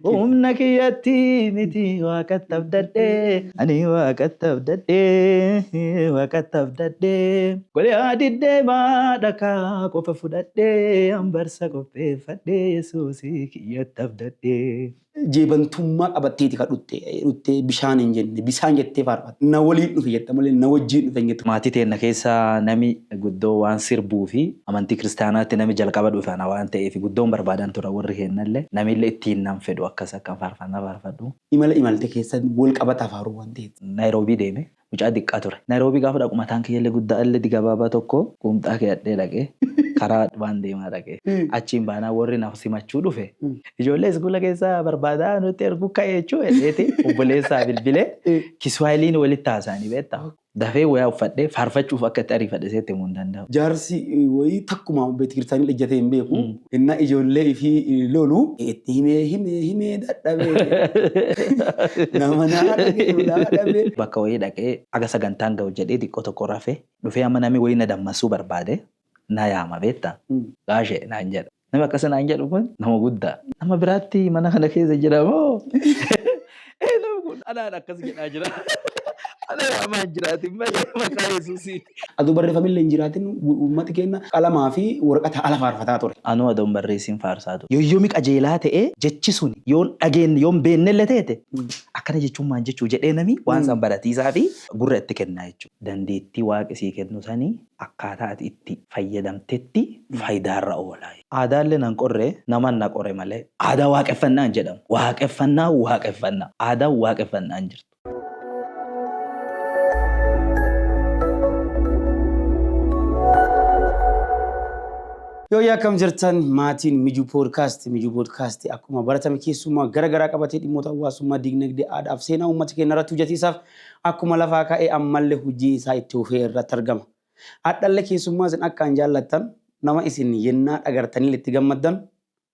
Humna kiyyatti miti, waaqatti abdadhee, ani waaqatti abdadhee, waaqatti abdadhee. Goliyaad deemaa, dhakaa qofa fudhadhee, hambarsa qopheeffadhee, Yesuusii kiyyatti abdadhee. Jeebantummaa qabatteeti kan dhutte. Bishaan hin jenne, bisaan jettee faarfatte. Na waliin dhufe jette malee na wajjin dhufe hin jettu. Maatii teenna keessa nami guddoo waan sirbuu fi amantii kiristaanaatti nami jalqaba dhufe ana waan ta'eef, guddoon barbaadan tura warri keennallee. Namillee ittiin nan fedhu akkas akkan faarfannaa faarfadhu. Imala imalte keessa wal qabata faaruu waan ta'eef. Naayiroobii deeme, mucaa xiqqaa ture. Naayiroobii gaafa dhaqu mataan kiyyallee guddaa illee gabaabaa tokko quumxaa keeyadhee dhaqee, karaa waan deemaa dhaqee. Achiin baanaa warri naaf simachuu dhufe. Ijoollee iskuula keessaa barbaadaa nutti erguu ka'e jechuu hedheeti obboleessaa bilbilee Kiswaahiliin walitti haasa'anii beektaa. Dafee wayaa uffadhee faarfachuuf akka itti ariifadhe seetti himuu hin danda'u. Jaarsi wayii takkuma beetikiristaanii ejjatee hin beeku. Innaa ijoollee ifii lolu itti himee himee himee dadhabee, nama naa dhagee naa dhabee. Bakka wayii dhaqee aga sagantaan ga'u jedhee xiqqoo tokko rafee dhufee, amma namni wayii na dammasuu barbaade na yaama beektaa. Gaashee naan jedha. Namni akkasa naan jedhu kun nama guddaa. Nama biraatti mana kana keessa jira moo? Namni kun anaan akkas jedhaa jira. Ana yaamaa hin jiraatin malee maqaa Yesuusiin. Aduu barreeffamillee hin jiraatin, uummati keenya qalamaa fi waraqata ala faarfataa ture. Anuu adoon barreessiin faarsaa ture. Yoyyoomi qajeelaa ta'ee jechi sun yoon dhageenye, yoon beennellee ta'e, akkana jechuun maal jechuu jedhee nami waan san baratiisaa fi gurra itti kennaa jechuudha. Dandeettii waaqi sii kennu sanii akkaataa ati itti fayyadamtetti faayidaarra oola. Aadaallee nan qorre, naman na qore malee. Aadaa waaqeffannaa hin jedhamu. Waaqeffannaa waaqeffannaa. Aadaan waaqeffannaa hin jirtu. Yoo akkam jirtan maatiin Mijuu Poodkaast? Mijuu Poodkaast akkuma baratame keessummaa gara garaa qabatee dhimmoota hawaasummaa, diinagdee, aadaa fi seenaa uummata keenya irratti hojjetiisaaf akkuma lafaa ka'ee ammallee hojii isaa itti fufee irratti argama. Hadhallee keessummaa isin akkaan jaallattan, nama isin yennaa dhagartanii itti gammaddan,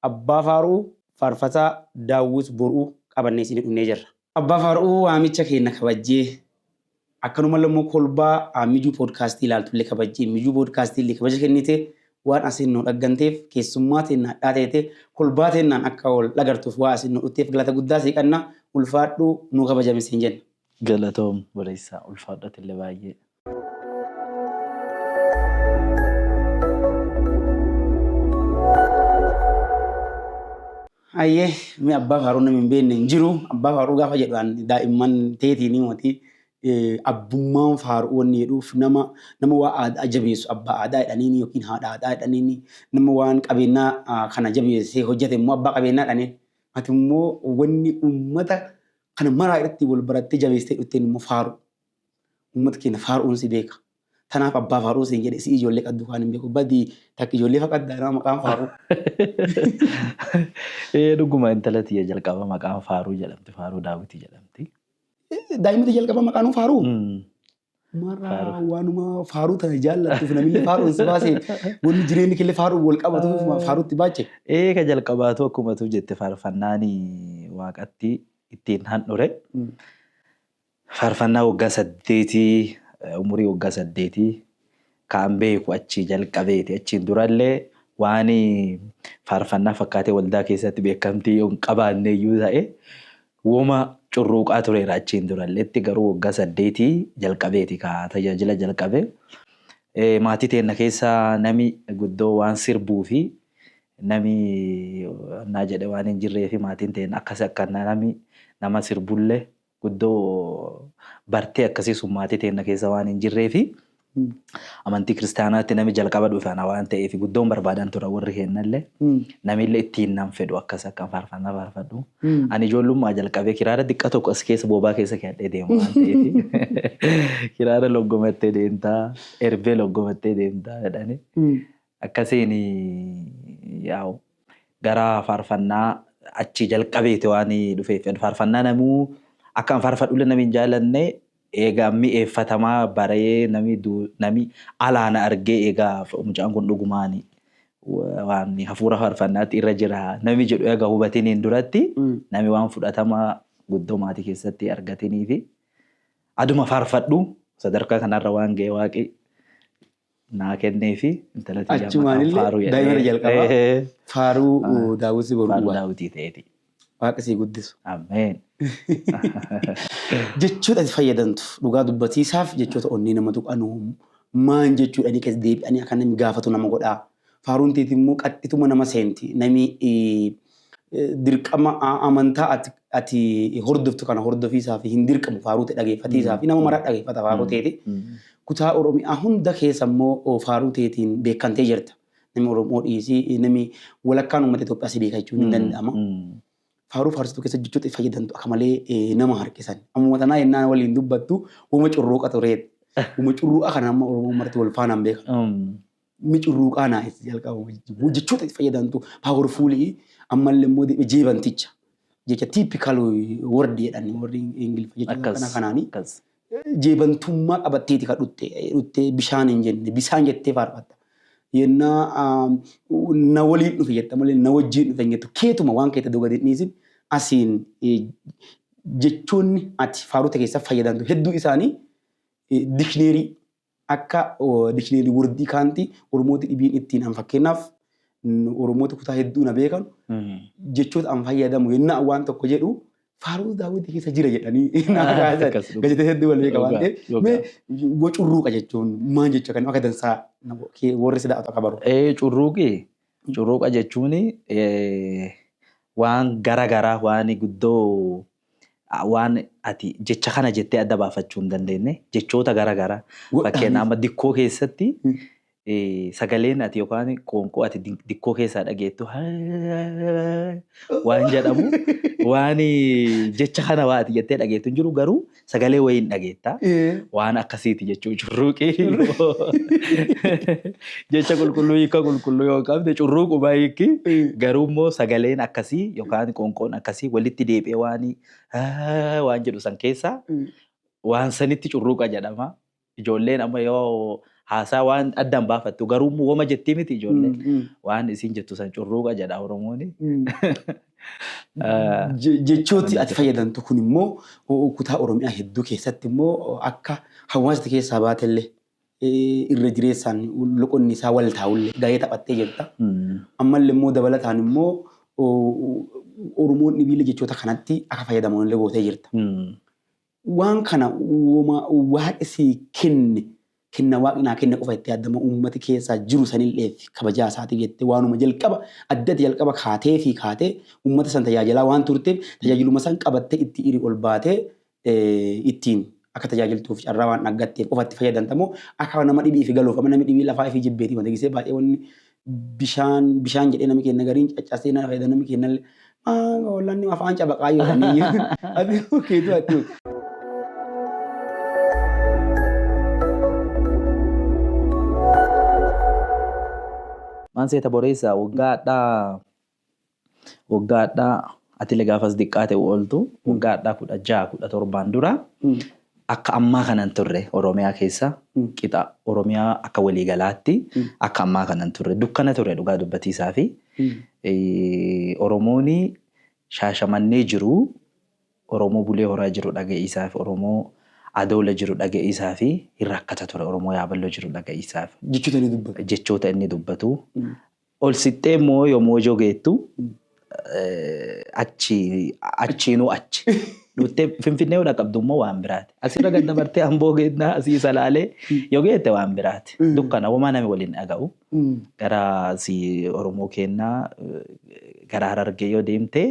abbaa faaruu faarfataa Daawwit Boruu qabannee isin dhufnee jirra. Abbaa faaruu, waamicha keenya kabajjee, akkanumallee immoo kolbaa Mijuu Poodkaastii ilaaltullee kabajjee, Mijuu Poodkaastii illee kabaja kennite, waan asiin nu dhagganteef, keessummaa teenna hadhaa teete, kolbaa teennaan akka wal dhagartuuf waa asiin nu dhufteef galata guddaa sii qabna, ulfaadhu, nu kabajame siin jenna. Galatoom boleessaa, ulfaadhatillee baay'ee. Hayyee, mi abbaa faaruu namni hin beekne hin jiru. Abbaa faaruu gaafa jedhu daa'imman teetiin mootii abbummaan faaruu wanni jedhuuf, nama waa aadaa jabeessu abbaa aadaa jedhaniini yookiin haadha aadaa jedhaniini, nama waan qabeenyaa kana jabeessee hojjete immoo abbaa qabeenyaa jedhaniin. Ati immoo wanni uummata kana maraa irratti wal barattee jabeessitee dhufteen immoo faaruu. Uummata keenya faaruun si beeka. Tanaaf abbaa faaruu siin jedhe. Si ijoollee qabdu kaan hin beeku. Badii takka ijoollee faqaddaa nama maqaan faaruu. Ee, dhuguma intala tiyya jalqaba maqaan Faaruu jedhamti. Faaruu Daawwitii jedhamti. Daa'imni jalqaba maqaan faaruu. Marraa waanuma faaruu tana jaallattuuf, namillee faaruun si baasee, wanni jireenyi killee faaruun wal qabatuuf faaruutti baache. Ee, ka jalqabaatu akkuma tu jette faarfannaan waaqatti ittiin handhure. Faarfannaa waggaa 8, umurii waggaa 8 kaan beeku achii jalqabeeti. Achiin durallee waan faarfannaa fakkaatee waldaa keessatti beekamtii yoo hin qabaanne iyyuu ta'e, woma curruuqaa tureera achiin duralleetti, garuu waggaa 8 jalqabeeti ka tajaajila jalqabe. Maatii teenna keessa nami guddoo waan sirbuu fi nami naa jedhe waan hin jirree fi maatiin teenna akkas akka nami nama sirbullee guddoo bartee akkasii sun maatii teenna keessa waan hin jirree fi amantii kiristaanaatti nami jalqaba dhufe ana waan ta'eef, guddoon barbaadan tura warri keennallee. Namillee ittiin nan fedhu akkas akkan faarfannaa faarfadhu. Ani ijoollummaa jalqabee kiraara xiqqaa tokko as keessa boobaa keessa keeyadhee deema waan ta'eef, kiraara loggomattee deemtaa, erbee loggomattee deemtaa jedhanii. Akkasiin yaa'u gara faarfannaa achii jalqabeeti waan dhufeef, faarfannaa namuu akka an faarfadhullee namni hin jaalanne eegaa mi'eeffatamaa baree, nami alaana argee, eegaa mucaan kun dhugumaan waan hafuura faarfannaatti irra jira nami jedhu egaa hubatiniin duratti, nami waan fudhatama guddoo maatii keessatti argatinii fi aduma faarfadhu sadarkaa kanarra waan ga'e waaqi naa kennee fi intala tiyya Achumaan maqaan illee Faaruu daa'ima jedhee jalqabaa faaruu Daawwitii Boruu. Faaruu Daawwitii ta'eeti. Waaqa sii guddisu. Ameen. Jechoota ati fayyadamtu dhugaa dubbatiisaaf jechoota onnee nama tuqanu maan jechuudhanii keessa deebi'anii akka namni gaafatu nama godhaa. Faaruun teeti immoo qaxxituma nama seenti. Namni dirqama amantaa ati hordoftu kana hordofiisaa fi hin dirqamu faaruu ta'e dhageeffatiisaa fi nama mara dhageeffata faaruu teeti. Kutaa Oromiyaa hunda keessa immoo faaruu teetiin beekamtee jirta. Namni Oromoo dhiisii namni walakkaan uummata Itoophiyaa si beeka jechuun hin danda'ama. Faaruu faarsituu keessa jechoota fayyadamtu akka malee nama harkisan. Amma tanaa yennaan waliin dubbattu uuma curruuqa tureet. Uuma curruuqa kana amma Oromoon marti wal faanaan beeka. Mi curruuqaa naa itti jalqabu. Jechoota fayyadamtu powerfulii ammallee immoo jeebanticha. Jecha typical word jedhan warri Ingiliffa jechoota kana kanaanii. Jeebantummaa qabatteeti kan dhutte bishaan hin jenne bishaan jettee faarfatta. Yennaa na waliin dhufe jetta malee na wajjin dhufe hin jettu keetuma waan keetta dhuga dhiisin asiin jechoonni ati faarota keessa fayyadamtu hedduu isaanii dictionary akka dictionary wordii kaanti Oromooti dhibiin ittiin an fakkeenyaaf Oromoota kutaa hedduu na beekan jechoota an fayyadamu yennaa waan tokko jedhu faaruu daawwitii keessa jira jedhanii naa kaasan gazetee hedduu wal beeka waan ta'eef mee curruuqa jechuun maal jecha kan akka dansaa warri si daawwatu akka baru. Curruuqi curruuqa jechuun waan gara garaa waan guddoo waan ati jecha kana jettee adda baafachuu hin dandeenye jechoota gara garaa fakkeenyaaf amma dikkoo keessatti sagaleen ati yookaan qoonqoo ati dikkoo keessaa dhageettu waan jedhamu waan jecha kana waa ati jettee dhageettu hin jiru garuu sagalee wayiin dhageetta waan akkasiiti jechuu curruuqii jecha qulqulluu hiika qulqulluu yoo qabde curruuquma hiikki garuu immoo sagaleen akkasii yookaan qoonqoon akkasii walitti deebi'ee waan waan jedhu san keessaa waan sanitti curruuqa jedhama. Ijoolleen amma yoo haasaa waan addaan baafattu garuu immoo wama jettii miti ijoolleen waan isin jettu san curruuqa jedha Oromoon. Jechooti ati fayyadamtu kun immoo kutaa Oromiyaa hedduu keessatti immoo akka hawaasni keessaa baatellee irra jireessaan loqonni isaa wal taa'ullee gahee taphattee jirta. Ammallee immoo dabalataan immoo Oromoon dhibiilee jechoota kanatti akka fayyadaman illee gootee jirta. Waan kana waaqni sii kenne kenna waaqni naa kenne qofa itti yaadama uummati keessaa jiru sanillee kabajaa isaatiif jettee waanuma jalqaba addatti jalqaba kaatee fi kaatee uummata san tajaajilaa waan turteef tajaajiluma san qabattee itti iri ol baatee ittiin akka tajaajiltuuf carraa waan argatteef qofa itti fayyadamtamoo akka nama dhibii fi galuuf amma namni dhibii lafaa fi jibbeetii wanta gisee baay'ee wanni bishaan bishaan jedhee namni kenna gariin caccasee nama fayyada namni kenna ollaan afaan cabaqaa yoo ati keetu ati. Maan seeta boreessa waggaadhaa atilee gaafas diqqaa ta'e ooltu waggaadhaa 16 17 dura akka ammaa kanan turre Oromiyaa keessa qixa Oromiyaa akka waliigalaatti akka ammaa kanan turre dukkana ture dhugaa dubbatiisaa fi Oromoon Shaashamannee jiru Oromoo Bulee Horaa jiru dhaga'iisaa fi Oromoo Adoola jiru dhaga'iisaa fi hin rakkata ture Oromoo Yaaballoo jiru dhaga'iisaa fi. Jechoota inni dubbatu. Jechoota inni dubbatu. Ol sixxee immoo yommuu hojii geettu achi achiinuu achi. Dhuftee Finfinnee yoo dhaqabdu immoo waan biraati. Asirra gad dabartee Amboo geennaa asii Salaalee yoo geette waan biraati. Dukkana homaa nami waliin dhaga'u. Gara asii Oromoo keennaa gara Harargee yoo deemte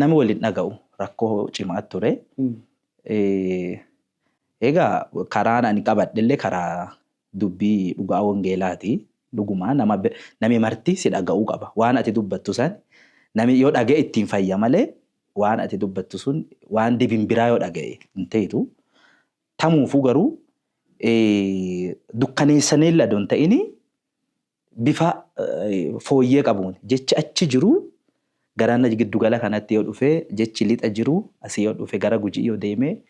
nami waliin dhaga'u rakkoo cimaa ture. Egaa karaan ani qabadhe illee karaa dubbii dhugaa wangeelaati. Dhugumaa nami marti si dhaga'uu qaba. Waan ati dubbattu san nami yoo dhaga'e ittiin fayya malee waan ati dubbattu sun waan dibin biraa yoo dhaga'e hin ta'etu. Tamuufuu garuu dukkaneessanii illee adoon ta'ini bifa fooyyee qabuun jechi achi jiru gara giddugala kanatti yoo dhufe jechi lixa jiru asii yoo dhufe gara Gujii yoo deeme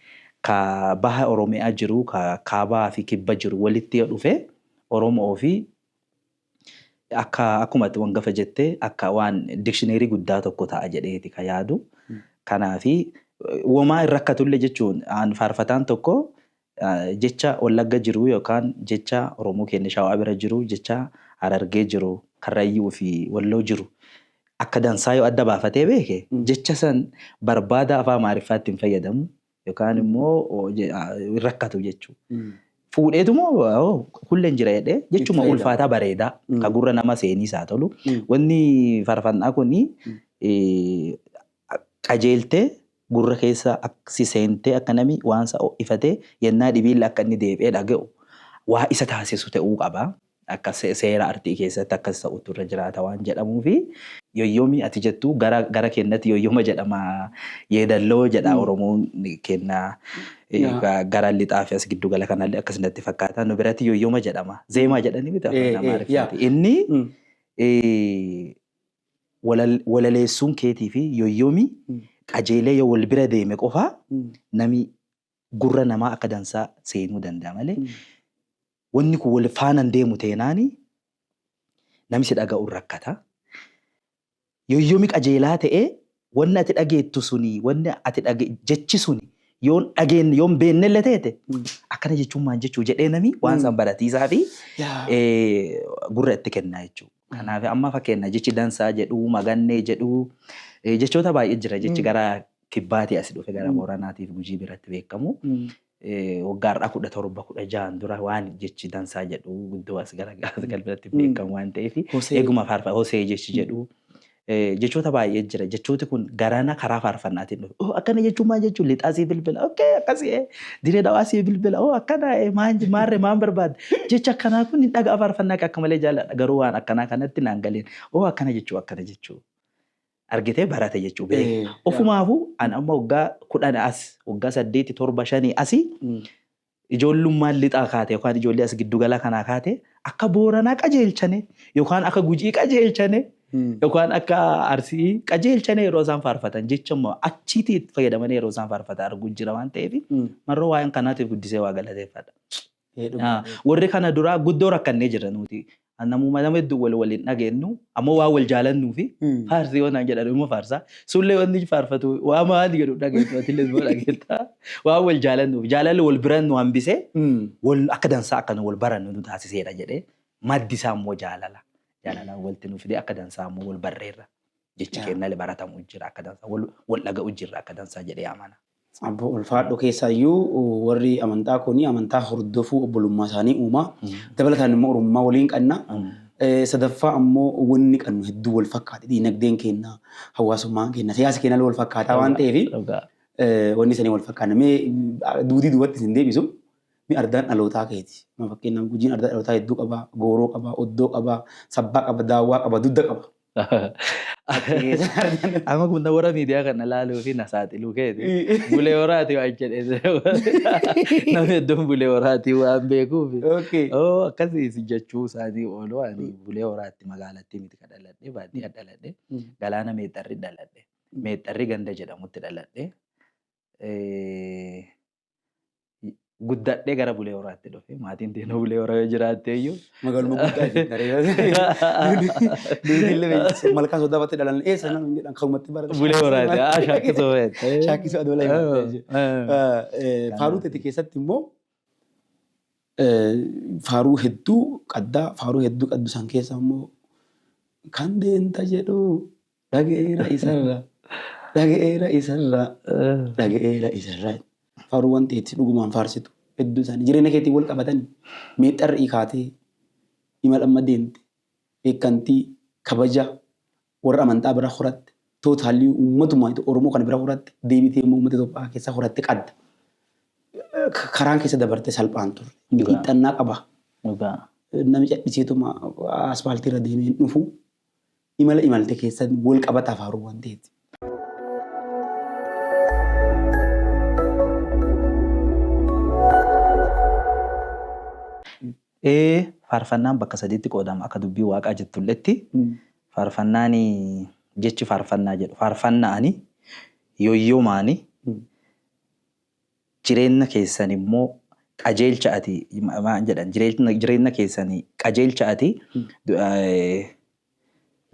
ka baha Oromiyaa jiru ka kaabaa fi kibba jiru walitti yoo dhufe Oromoo fi akka akkuma ati wangafa jettee akka waan dikshineerii guddaa tokko ta'a jedheeti ka yaadu. Kanaafi womaa hin rakkatullee jechuun aan faarfataan tokko jecha Wallagga jiru yookaan jecha Oromoo keenya Shawaa bira jiru jecha Harargee jiru Karrayyuu fi Walloo jiru Akka dansaa yoo adda baafatee beeke jecha san barbaada afaan Amaariffaatti hin fayyadamu yookaan immoo hin rakkatu jechuudha. Fuudheetuma kulleen jira jedhee jechuma ulfaataa bareedaa ka gurra nama seeniis haa tolu. Wanni faarfannaa kuni qajeeltee gurra keessa si seentee akka nami waan isa ho'ifatee yennaa dhibiilla akka inni deebi'ee dhaga'u waa isa taasisu ta'uu qaba. Akka seera artii keessatti akkas ta'utu irra jiraata waan jedhamuu fi yoyyoomi ati jettu gara gara kennatti yoyyoma jedhama, yeedalloo jedha Oromoon kenna gara lixaa fi as giddu gala kanallee akkasumatti fakkaata. Nu biratti yoyyoma jedhama. Zeemaa jedhanii miti afaan Amaariffaati. Inni walaleessuun keetii fi yoyyoomi qajeelee yoo wal bira deeme qofaa nami gurra namaa akka dansaa seenuu danda'a malee wanni kun wal faana hin deemu teenaani namni si dhaga'u rakkata. Yoyyoomi qajeelaa ta'ee wanni ati dhageettu suni, wanni ati dhage jechi suni yoon dhageenye yoon beennellee teete akkana jechuun maal jechuu jedhee nami waan san baratiisaa fi gurra itti kennaa jechuudha. Kanaaf amma fakkeenya jechi dansaa jedhuu, magannee jedhuu, jechoota baay'ee jira, jechi gara kibbaatii as dhufe gara Booranaatiif Gujii biratti beekamu. Waggaa har'aa 17 16 dura waan jechi dansaa jedhu guddoo as gara biratti beekamu waan ta'eef eeguma faarfa hosee jechi jedhu jechoota baay'ee jira. Jechooti kun garana karaa faarfannaatiin dhufe. Oh, akkana jechuun maal jechuun, lixaa sii bilbila. Okay, akkasii diree dhawaa sii bilbila. Oh, akkana maan maarree maan barbaadde. Jecha akkanaa kun hin dhaga'a, faarfannaa akka malee jaalladha. Garuu waan akkanaa kanatti naan galeen. Oh, akkana jechuu, akkana jechuu. Argitee barate jechuu beeka. Ofumaafuu an amma waggaa 10 as, waggaa 8, 7, 5 asii ijoollummaan lixaa kaate yookaan ijoollee as giddugala kanaa kaate akka Booranaa qajeelchane yookaan akka Gujii qajeelchane yookaan akka Arsii qajeelchane yeroo isaan faarfatan jecha immoo achiitii itti fayyadamanii yeroo isaan faarfatan arguu jira waan ta'eef marroo waa'een kanaatiif guddisee waa galateeffadha. Warri kana duraa guddoo rakkannee jirra nuti. Namuma nama hedduu wal waliin dhageenyu ammoo waan wal jaalannuu fi faarsi yoo naan jedhan immoo faarsaa. Sullee wanni faarfatu waa maali jedhu dhageettu, atillee immoo dhageetta. Waan wal jaalannuuf jaalalli wal biran nu hambisee wal akka dansaa akka nu wal barannu nu taasiseera jedhee, maddi isaa immoo jaalala. Jaalalaan walitti nu fidee akka dansaa immoo wal barreerra. Jechi kennale baratamu jira, akka dansaa wal dhaga'u jirra akka dansaa jedhee amana. Abbo, ulfaadhu. Keessaayyuu warri amantaa kuni amantaa hordofuu obbolummaa isaanii uumaa. Dabalataan immoo Oromummaa waliin qabna. Sadaffaa ammoo wanni qabnu hedduu wal fakkaata. Diinagdeen keenya, hawaasummaan keenya, siyaasa keenya wal fakkaataa waan ta'eef wanni sanii wal fakkaata. Mee duudii duubatti isin deebisu. Mee ardaan dhalootaa keeti. Fakkeenyaaf Gujiin ardaa dhalootaa hedduu qaba. Gooroo qaba, Oddoo qaba, Sabbaa qaba, Daawwaa qaba, Dudda qaba. Amma kun warra miidiyaa kana laaluu fi na saaxiluu keeti. Bulee Horaatii waan jedhee, namni hedduun Bulee Horaatii waan beekuuf. Oo, akkasii si jechuu isaatii oolu. Ani Bulee Horaatti magaalattii miti ka dhaladhe, baadiyyaa dhaladhe, galaana Meexxarri dhaladhe. Meexxarri ganda jedhamutti dhaladhe. Guddadhee gara Bulee Horaatti dhufe. Maatiin teenya Bulee Horaa yoo jiraatte iyyuu. Magaaluma guddaa jechuudha. Malkaa sodaafatti dhalan eessa namni jedhan kanumatti barate. Bulee Horaatti. Shaakkisoo fe'ette. Shaakkisoo adoolaa himatte. Faaruu teeti keessatti immoo faaruu hedduu qaddaa, faaruu hedduu qaddu san keessa immoo kan deenta jedhu dhaga'eera isarra, dhaga'eera isarra, dhaga'eera isarra. Faaruuwwan teetti dhugumaan faarsitu hedduu isaanii jireenya keetiin wal qabatanii meexxarri kaatee imala amma deemte beekamtii kabaja warra amantaa bira horatte, totally uummatuma Oromoo kana bira horatte, deebitee immoo uummata Itoophiyaa keessa horatte qadda. Karaan keessa dabarte salphaan turre. Miidhannaa qaba. Namni cadhisiituma asfaaltii irra deemee hin dhufu. Imala imalte keessa wal qabataa faaruuwwan teeti. Faarfannaan bakka sadiitti qoodama akka dubbii waaqaa jettulletti. Faarfannaan, jechi faarfannaa jedhu, faarfannaani yoyyoomaani jireenya keessan immoo qajeelcha ati maal jedhan, jireenya keessanii qajeelcha ati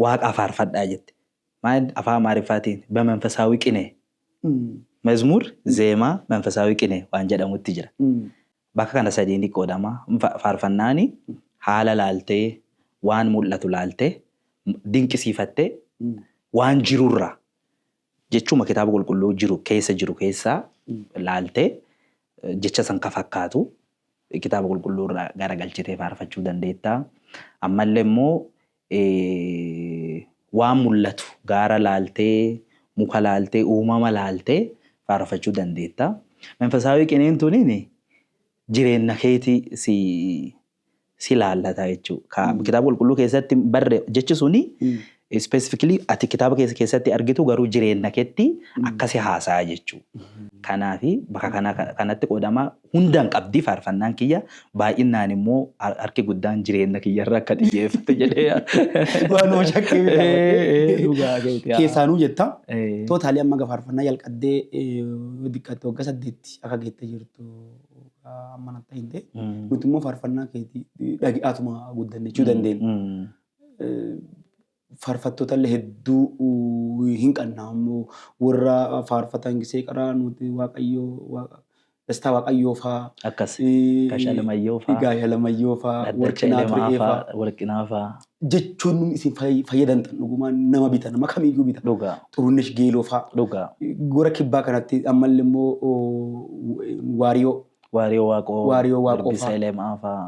waaqaa faarfadhaa jette. Maal afaan Amaariffaatiin በመንፈሳዊ ቅኔ መዝሙር፣ ዜማ፣ መንፈሳዊ ቅኔ waan jedhamutti jira. Bakka kana sadiin qoodama. Faarfannaani haala laaltee, waan mul'atu laaltee, dinqisiifattee Waan jirurraa jechuma kitaaba qulqulluu jiru keessa jiru keessaa laaltee jecha san ka fakkaatu kitaaba qulqulluu irraa garagalchitee faarfachuu dandeetta. Ammallee immoo waan mul'atu gaara laaltee, muka laaltee, uumama laaltee faarfachuu dandeetta. Manfasaawii qineen tuniin jireenya keetii si laallata jechuudha. Kitaaba qulqulluu keessatti barre jechi suni specifically ati kitaaba keessatti argitu garuu jireenya keetti akkasi haasa'a jechuudha. Kanaafi bakka kanatti qoodama hundaan qabdii faarfannaan kiyya baay'inaan immoo harki guddaan jireenya kiyyarra akka xiyyeeffatu jedhee. Waanuma shakkii. Dhugaa keeti. Keessaanuu jetta. Totally amma faarfannaa jalqaddee xiqqatte waggaa 8 akka geettee jirtu amma natti hin ta'e. Nuti immoo faarfannaa keetii dhagi'aatuma guddanne jechuu dandeenya. Faarfattoota illee hedduu hin qabna ammoo warra faarfatan gisee qaraa nuti Waaqayyoo Dastaa Waaqayyoo faa. Akkas. Gaashaa Lamayyoo faa. Gaashaa Lamayyoo faa. Warqinaa Turee faa. Warqinaa faa. Jechuun isin fayyadamtan dhugumaan nama bita, nama kamiyyuu bita. Dhugaa. Xurunesh Geeloo faa. Dhugaa. Gora kibbaa kanatti ammallee immoo Waariyoo. Waariyoo Waaqoo. Waariyoo Waaqoo faa. Birbisa Elemaa faa.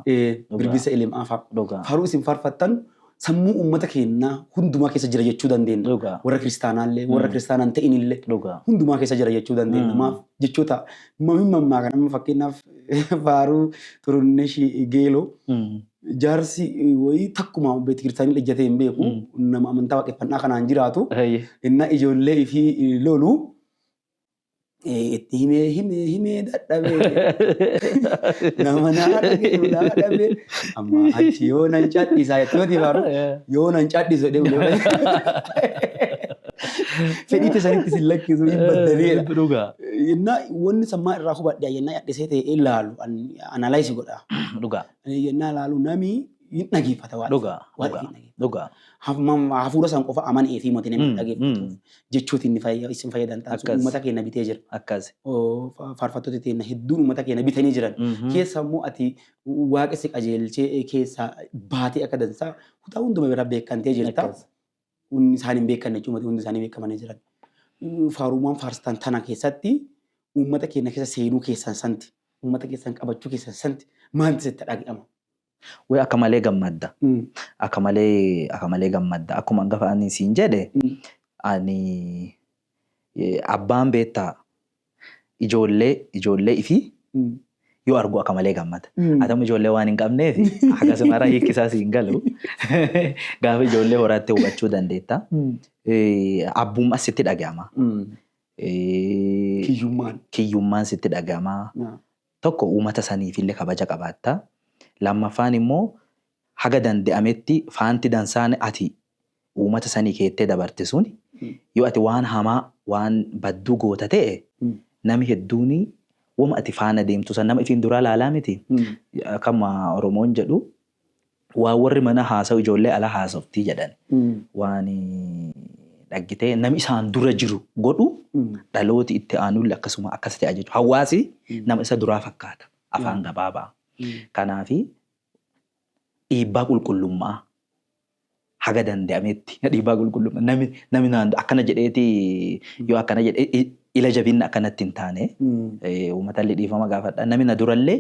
Birbisa Elemaa faa. Dhugaa. Faaruu isin faarfattan sammuu uummata keenyaa hundumaa keessa jira jechuu dandeenya. Dhugaa. Warra kiristaanaallee, warra kiristaanaa hin ta'inillee Dhugaa. hundumaa keessa jira jechuu dandeenya. Maaf jechoota mammaa kan amma fakkeenyaaf faaruu Xurunesh Geeloo jaarsi wayii takkuma beetikiristaanii ejjatee hin beeku, nama amantaa waaqeffannaa kanaan jiraatu, inna ijoollee fi lolu itti himee himee himee dadhabee nama naa dhagee naa dhabee amma achi yoo nan cadhisaa jettee yoo faaru yoo nan cadhisu jedhee ulee fedhii teessanitti sin lakkisu hin baddaniidha. Dhugaa. Yennaa wanni sammaa irraa hubadhe yennaa yadhisee ta'e ilaalu analyze godha. Dhugaa. Yennaa ilaalu nami hin dhageeffata waan. Dhugaa. Waan Dhugaa. hin dhageeffata. Dhugaa. Hafuura san qofa amanee fi mootii namni dhageeffatuuf jechooti inni isin fayyadan taasisu uummata keenya bitee jira. Akkas. Faarfattoota keenya hedduun uummata keenya bitanii jiran. Keessa immoo ati waaqa si qajeelchee keessa baatee akka dansaa kutaa hunduma bira beekantee jirta. Hundi isaan hin beekanne jechuudha, hundi isaanii beekamanii jiran. Faarumaan faarsitan tana keessatti uummata keenya keessa seenuu keessan santi, uummata keessan qabachuu keessan santi maaltu sitti dhaga'ama? Wai akka malee gammadda. Akka malee gammadda. Akkuma hangafa ani siin jedhe ani abbaan beektaa ijoollee ifii yoo argu akka malee gammada. Haa ijoollee waan hin qabneef akkasuma hiikkisaa siin galu. Gaafa ijoollee horaatti hubachuu dandeetta. Abbummaa sitti dhaga'ama. Kiyyummaan. Kiyyummaan sitti dhaga'ama. Tokko uummata saniifillee kabaja qabaatta. Lammaffaan immoo haga danda'ametti faanti dansaan ati uummata sanii keettee dabarte sun yoo ati waan hamaa waan badduu goota ta'e nami hedduun wama ati faana deemtu san nama ifiin duraa laalaa miti. Akkuma Oromoon jedhu waan warri mana haasa'u ijoollee ala haasoftii jedhan. Waan dhaggitee nami isaan dura jiru godhu dhalooti itti aanullee akkasuma akkas ta'e jechuudha. Hawaasi nama isa duraa fakkaata afaan gabaabaa. Kanaafi dhiibbaa qulqullummaa haga danda'ametti dhiibbaa qulqullummaa nami naan akkana jedheeti yoo akkana jedhe ila jabinna akkanatti hin taane uummatallee dhiifama gaafadha. Nami na durallee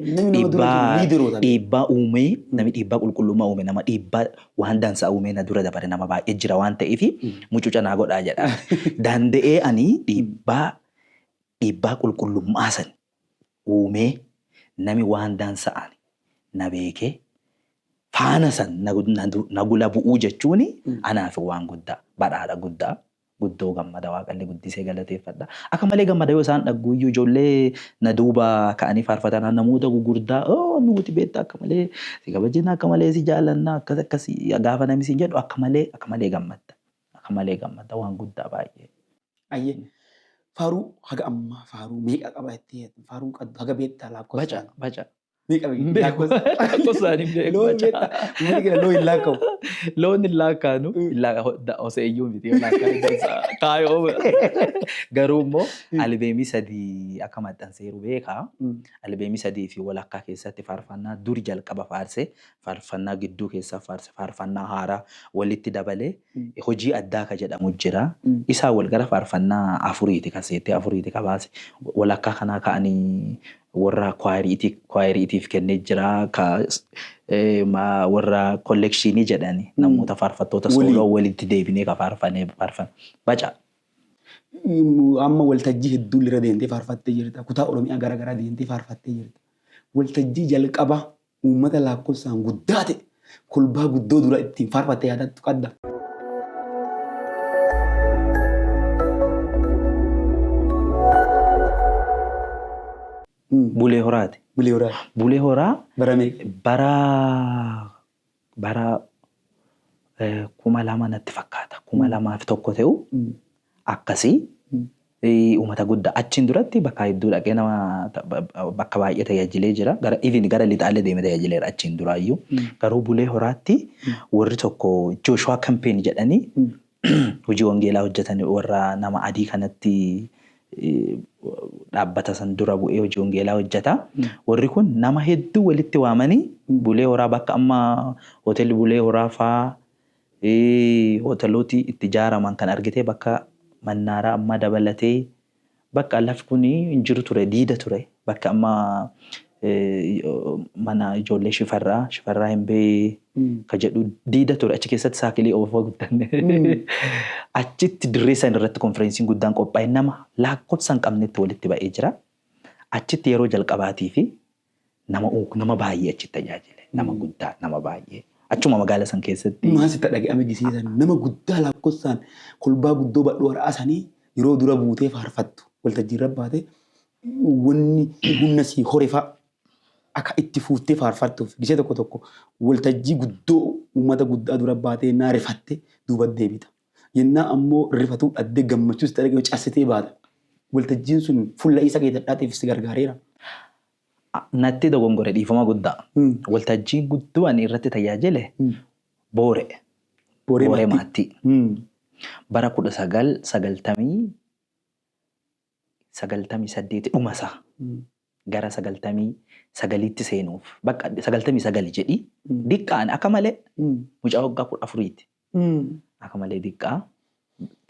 dhiibbaa uumee nami dhiibbaa qulqullummaa uume nama dhiibbaa waan dansaa uumee na dura dabare nama baay'ee jira waan ta'eef mucuca naa godhaa jedha. Danda'ee ani dhiibbaa qulqullummaa san uumee nami waan dansa'an na beekee faana san na gula bu'uu jechuun anaaf waan guddaa, badhaadha guddaa. Guddoo gammada, waaqallee guddisee galateeffadha. Akka malee gammada yoo isaan dhagguuyyuu ijoollee na duuba ka'anii faarfatan namoota gugurdaa oo nuti beektaa akka malee si kabajina, akka malee si jaallanna, akkas akkas gaafa namni si jedhu akka malee gammadda. Akka malee gammadda, waan guddaa baay'ee. Ayyee. Faaruu haga ammaa faaruu meeqa qaba jettee faaruu qabdu haga beektaa lakkoofsaan? Baca baca. Meeqa Hin beeku. Lakkoofsaan hin beeku. Loo baca. Beektaa? Uummati keenya loo hin lakkaa'u. Loon hin laakkaanu. Hoseeyyuu miti yoo laakkaanu kaayoo. Garuu immoo albeemii 3 akka maxxanseeru beekaa. Albeemii 3 fi walakkaa keessatti faarfannaa duri jalqaba faarse, faarfannaa gidduu keessaa faarse, faarfannaa haaraa walitti dabalee hojii addaa ka jedhamu jira. Isaa wal gara faarfannaa 4ti kaseettee 4ti ka baase. Walakkaa kanaa ka'anii warra kwaayiriitiif kennee jira. Ka warra kollekshinii jedhani namoota faarfattoota sooloo walitti deebinee ka faarfanee faarfan. Baca. Amma waltajjii hedduu irra deemtee faarfattee jirta. Kutaa Oromiyaa garaagaraa deemtee faarfattee jirta. Waltajjii jalqaba uummata lakkoofsaan guddaa ta'e kolbaa guddoo dura ittiin faarfattee yaadattu qabda. Bulee Horaati. Bulee Horaa. Bulee Horaa. Bara meeqa? Bara 2000 natti fakkaata. 2001 ta'u akkasii uummata guddaa achiin duratti bakka hedduu dhaqee nama bakka baay'ee tajaajilee jira. Gara even gara lixaalee deemee tajaajileera achiin duraayyuu. Garuu Bulee Horaatti warri tokko Joshua Campaign jedhanii hojii wangeelaa hojjetan warra nama adii kanatti dhaabbata san dura bu'ee hojii wangeelaa hojjeta. Warri kun nama hedduu walitti waamanii Bulee Horaa bakka amma hoteelli Bulee Horaa faa hoteeloti itti ijaaraman kan argitee bakka mannaaraa amma dabalatee bakka lafti kun hin jiru ture, diida ture. Bakka amma mana ijoollee shifarraa hin bee ka jedhu diida ture. Achi keessatti saakilii oofaa guddanne. Achitti dirree san irratti konferensiin guddaan qophaa'e nama lakkoofsa hin qabnetti walitti ba'ee jira. Achitti yeroo jalqabaatii fi nama baay'ee achitti tajaajile. Nama guddaa, nama baay'ee. Achuma magaala san keessatti. Maal sitti dhaga'ame gisiisan nama guddaa lakkoofsaan kolbaa guddoo badhoo har'aasanii yeroo dura buutee faarfattu waltajjii irra baate wanni humna sii hore fa'a akka itti fuuttee faarfattuuf gisee tokko tokko waltajjii guddoo uummata guddaa dura baatee naa rifatte duuba deebita. Yennaa ammoo rifatuu dhaddee gammachuus ta'e cassitee baata. Waltajjiin sun fuula isa keettadhaatiif si gargaareera. Natti dogongore dhiifama guddaa. Waltajjiin guddoo ani irratti tajaajile Boore. Booree Maattii. Bara 1998 dhuma isaa gara 99tti seenuuf bakka 99 jedhi diqqaan akka malee mucaa waggaa 14ti. Akka malee diqqaa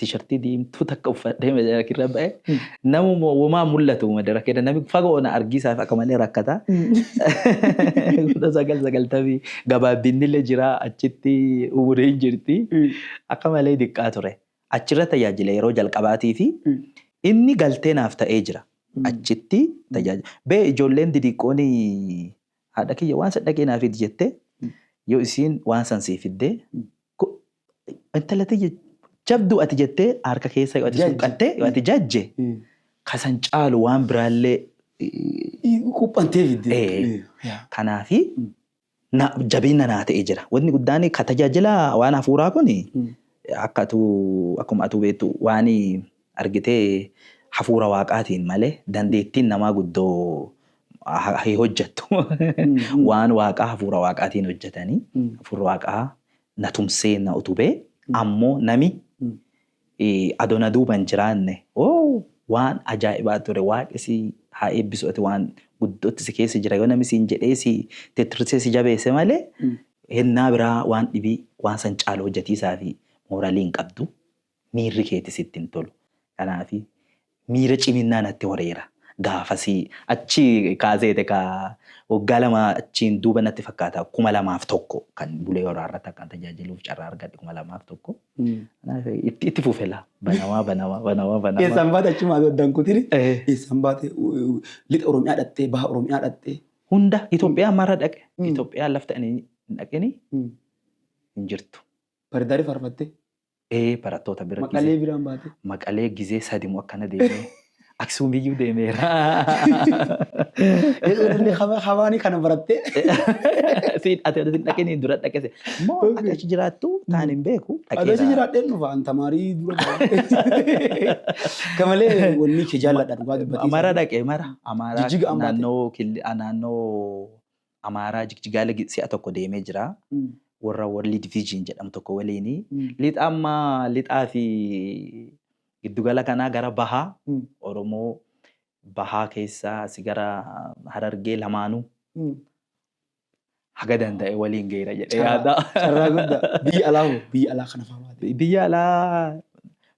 tishartii diimtuu takka uffadhee madaraka irra ba'e namuma womaa mul'atu madaraka irra namni fagoo na argiisaaf akka malee rakkata. 1990 gabaabbinni jira achitti umuriin jirti akka malee diqqaa ture. Achirra tajaajila yeroo jalqabaatii fi inni galtee naaf ta'ee jira. Achitti tajaajila. Bee ijoolleen didiqqoon haadha kiyya waan san dhaqee naaf fidi jettee yoo isiin waan san sii fiddee intala tiyya jabduu ati jettee harka keessa yoo ati suuqattee yoo ati jajje kasan caalu waan biraallee Quphantee fidde. Kanaafi jabeenya naa ta'ee jira. Wanni guddaan ka tajaajila waan hafuuraa kuni akka akkuma atuu beektu waan argitee hafuura waaqaatiin malee dandeettiin namaa guddoo hojjettu. Waan waaqaa hafuura waaqaatiin hojjetanii hafuura waaqaa na tumsee na utubee ammoo nami adoo na duuba hin jiraanne waan ajaa'ibaa ture waaqi si haa eebbisu ati waan guddootti si keessa jira yoo namni siin jedhee si tittirsee si jabeesse malee hennaa biraa waan dhibii waan san caalu hojjetiisaa fi mooraalii hin qabdu miirri keetis sitti hin tolu. Kanaaf miira ciminnaa natti horeera. Gaafasii achi kaaseete ka waggaa 2 achiin duuba natti fakkaata 2001 kan Bulee Horaa irratti akkan tajaajiluuf carraa argadhe 2001. Kanaaf itti fufela banamaa banamaa banamaa banamaa. Eessaan baate achumaa addaan kutini? Eessaan baate lixa Oromiyaa dhattee baha Oromiyaa dhattee? Hunda Itoophiyaa mara dhaqe. Itoophiyaa lafti ani hin dhaqini hin jirtu. Baridaarii faarfattee? Barattoota bira Maqalee biraan baate? Maqalee gizee 3 moo akkana deemee Aksuumiyyuu deemeera. Hawaanii kana barattee? Siin ati ati dhaqini dura dhaqese. Moo ati achi jiraattu taan hin beeku. Ati achi jiraadheen dhufa an tamaarii dura. Kamalee wanni kee jaalladha dhugaa dubbatee. Mara dhaqee mara. Amaaraa Jijjiga ambaate. naannoo Amaaraa Jigjigaala si'a tokko deemee jira. Warra World Vision jedhamu tokko waliin lixa amma lixaa fi giddugala kanaa gara bahaa Oromoo bahaa keessaa asii gara Harargee lamaanuu haga danda'e waliin geera jedhee yaada. Carraa guddaa. Biyya alaa hoo? Biyya alaa kana fa'aa baate.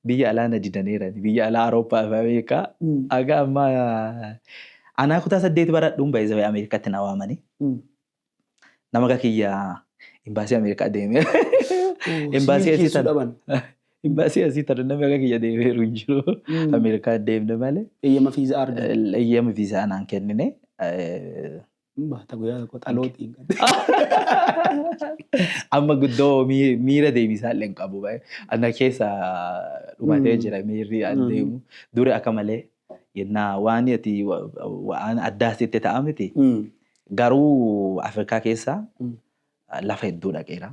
Biyya alaa na didaniiran. Biyya alaa Awurooppaa fi Ameerikaa. Haga ammaa anaa kutaa 8 baradhuun baay'ee Ameerikaatti na waamanii. Nama akka kiyya imbaasii Ameerikaa deemee. Imbaasii asii tana. Dhaban. Imbaasii asii tana namni akka kiyya deemeeru hin jiru. Ameerikaa deemne malee. Eeyyama fiizaa argate. Eeyyama fiizaa naan kennine. Baata guyyaa tokko xalootiin. Amma guddoo miira deebisaa illee hin qabu. Ana keessa dhumatee jira miirri an deemu. Duri akka malee yennaa waan ati waan addaa sitti ta'a miti. Garuu Afrikaa keessa lafa hedduu dhaqeera.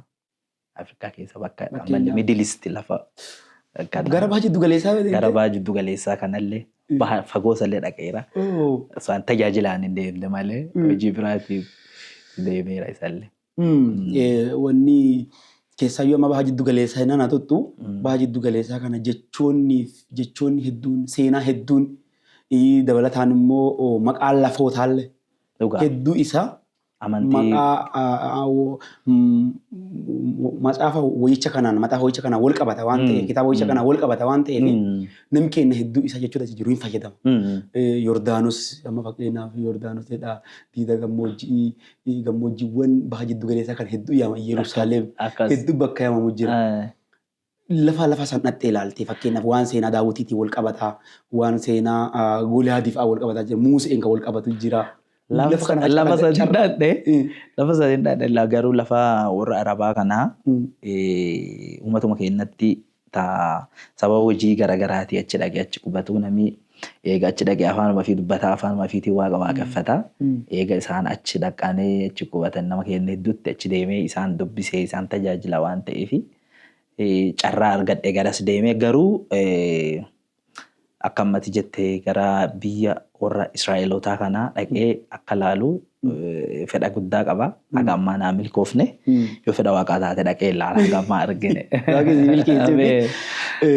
Afrikaa keessa bakka ammallee Middle East lafa Gara baha jiddu galeessaa. Gara baha jiddu galeessaa kanallee baha fagoosallee dhaqeera. Isaan tajaajilaan hin deemne malee hojii biraatiif deemeera isallee. Wanni keessaayyuu amma baha jiddu galeessaa hin ana tuttu baha jiddu galeessaa kana jechoonni hedduun, seenaa hedduun, dabalataan immoo maqaan lafootaallee hedduu isaa Amantii. Maqaa macaafa wayicha kanaan wal qabata waan ta'eef, kitaaba wayicha kanaan wal qabata waan ta'eef, namni keenya hedduu isaa jechoota jiru hin fayyadama. Yordaanos amma fakkeenyaaf Yordaanos jedha, diida gammoojjii, gammoojjiiwwan baha jiddu galeessaa kan hedduu yaama, Yerusaalem hedduu bakka yaamamu jira. Lafa san dhattee ilaalte, fakkeenyaaf waan seenaa Daawwitiitiin wal qabataa, waan seenaa Goliyaadii fa'aa wal qabataa jira, Museen kan wal qabatu jira. Lafa san dhadhe, lafa san dhadhe, garuu lafa warra Arabaa kanaa uummatuma keenyatti sababa hojii garaagaraatii achi dhaqee achi qubatu. Namni eega achi dhaqee afaanuma fi dubbataa, afaanuma fiitiin waaqa waaqeffata. Eega isaan achi dhaqanii achi qubatan, nama keenya hedduutti achi deemee isaan dubbisee isaan tajaajila waan ta'eef carraa argadhe garas deemee. Garuu akka ammati jettee gara biyya warra Israa'elootaa kanaa dhaqee akka laalu fedha guddaa qaba. Haga ammaa naa milkoofne, yoo fedha waaqaa taate dhaqee ilaala, haga ammaa argine. Waaqni si milkeessifti.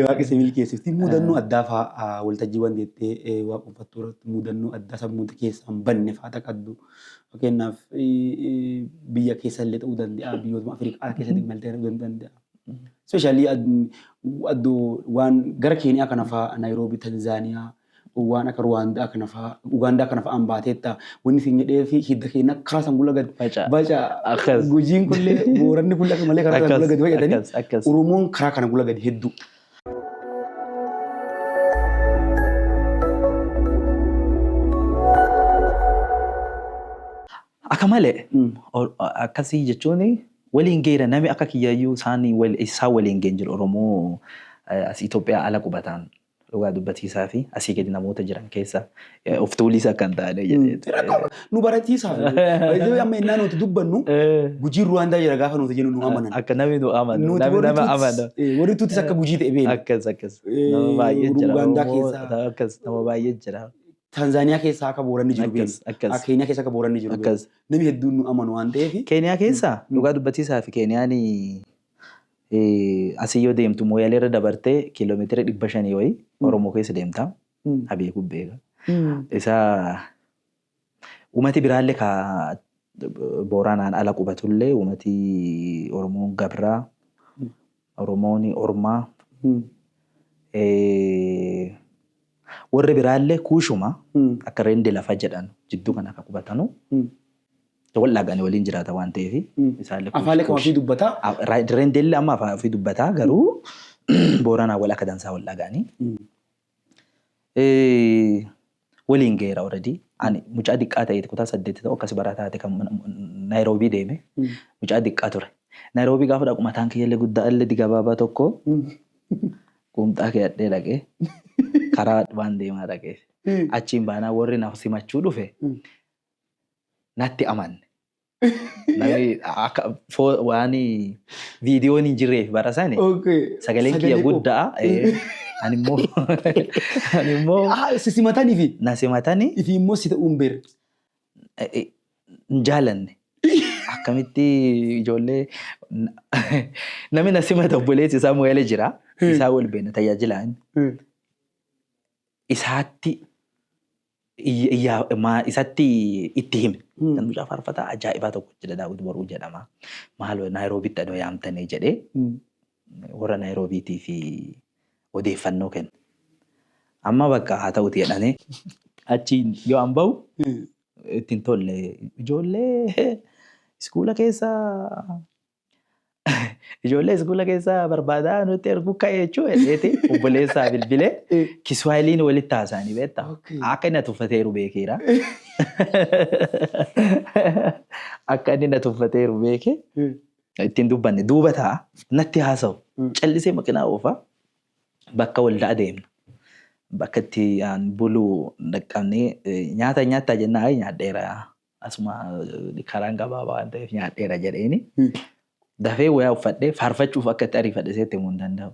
Waaqni si milkeessifti. Mudannoo addaa fa'aa waltajjiiwwan deettee waaqonfattuu irratti mudannoo addaa sammuu keessaa hin banne fa'aa qabdu. Fakkeenyaaf biyya keessa illee ta'uu danda'a, biyyootuma Afrikaa keessatti imaltee ta'uu danda'a. Especially addoo waan gara Keeniyaa kana fa'aa, Naayiroobii, Tanzaaniyaa, waan akka Ruwaandaa kana fa'aa, Ugaandaa kana fa'aan baateetta. Wanni isin jedhee fi hidda keenya karaa san gula gadi. Baca. Gujiin kullee, Booranni kullee akka malee karaa san gula gadi fayyadanii. Oromoon karaa kana gula gadi hedduu. Akka malee akkasii jechuun waliin geera namni akka kiyyayyuu isaan waliin geen jiru Oromoo as Itoophiyaa ala qubataan dhugaa dubbatiisaa fi asii gadi namoota jiran keessa of tuuliisa akka hin taane jedhee. Nu baratiisaaf. Amma innaa nuti dubbannu Gujiin Ruwaandaa jira gaafa nuti jennu nu amanan. Akka namni nu amanu. Namni nama amanu. Warri tuutis akka Gujii ta'e beekna. Akkas. Nama baay'ee jira. Ugaandaa keessa. Akkas nama baay'ee jira. Tanzaaniyaa keessa akka Booranni jiru beekna. Keeniyaa keessa akka Booranni jiru beekna. Namni hedduun nu amanu waan ta'eef. Keeniyaa keessa dhugaa dubbatiisaa fi Keeniyaan asii yoo deemtu Mooyaalee irra dabartee kiiloomeetira 500 wayii Oromoo keessa deemta. Abeeku beeka. Isa uummati biraallee ka Booranaan ala qubatullee, uummati Oromoon Gabraa, Oromoon Ormaa, warri biraallee kuushuma akka Rendi lafa jedhan jidduu kana akka qubatanu wal dhaganii waliin jiraata waan ta'eef isaallee. Afaan kam ofii dubbataa? Rendeellee amma afaan ofii dubbataa, garuu Booranaa wal akka dansaa wal dhaganii. Waliin geera already. Ani mucaa diqqaa ta'e, kutaa 8 ta'u akkas barataa ta'e kan Naayiroobii deeme, mucaa diqqaa ture. Naayiroobii gaafa dhaqu mataan kiyyallee guddaa illee gabaabaa tokko quumxaa keeyadhee dhaqee karaa waan deemaa dhaqee. Achiin baanaa warri na simachuu dhufe natti amanne. Namni akka waan viidiyoon hin jirreef bara sani sagaleen kiyya guddaa, ani immoo Si simatanii fi na simatanii ifi immoo si ta'uun beer. Hin jaalanne. Akkamitti ijoollee namni na simata obboleessi isaa Moyale jira. Isaa wal beena tajaajilaan. Isaatti isatti itti hime. Kan mucaa faarfataa ajaa'ibaa tokko jira, Daawit Boruu jedhama. Maaloo Naayiroobitti adoo yaamtanii jedhee warra Naayiroobiitii fi odeeffannoo kenna. Amma bakka haa ta'uti jedhanii achiin yoo an bahu ittiin tolle, ijoollee iskuula keessa barbaadaa nutti erguu ka'e jechuu jedheeti obboleessaa bilbilee Kiswaahiliin walitti haasa'anii beektaa. Akka inni na tuffateeru beekeera. Akka inni na tuffateeru beeke ittiin dubbanne, duuba ta'a natti haasa'u, callisee makinaa oofa, bakka waldaa deemna. Bakka itti aan bulu dhaqqabnee nyaata nyaattaa jennaa, "Ayi, nyaadheera, asuma karaan gabaabaa waan ta'eef nyaadheera" jedheeni. Dafee wayaa uffadhee faarfachuuf akka itti ariifadhe seetti himuu hin danda'u.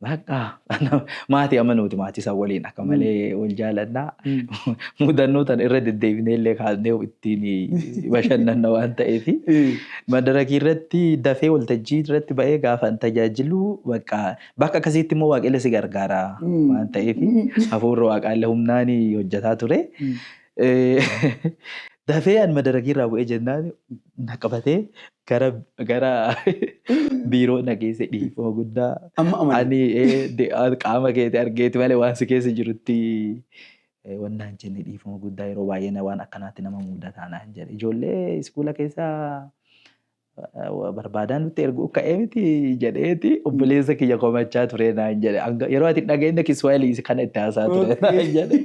Bakka maatii amanuuti, maatii isaa waliin akka malee wal jaalannaa. Mudannoo tana irra deddeebinee illee kaasnee ittiin bashannanna waan ta'eef. Madarakii irratti dafee waltajjii irratti ba'ee gaafa tajaajilu, bakka bakka akkasiitti immoo waaqillee si gargaara waan ta'eef, hafuurri waaqaallee humnaan hojjetaa ture. Dafee an madarakii irraa bu'ee jennaan na qabatee gara biiroo na geesse, dhiifama guddaa. Amma amane. Ani qaama keetii argeeti malee waan si keessa jirutti wannaan jenne, dhiifama guddaa, yeroo baay'ee waan akkanaatti nama mudataa naan jedhe. Ijoollee iskuula keessa barbaadaa nutti erguu ka'ee miti jedheeti obboleessa kiyya komachaa ture naan jedhe. Yeroo ati dhageenye Kiswahili kana itti haasaa ture naan jedhe.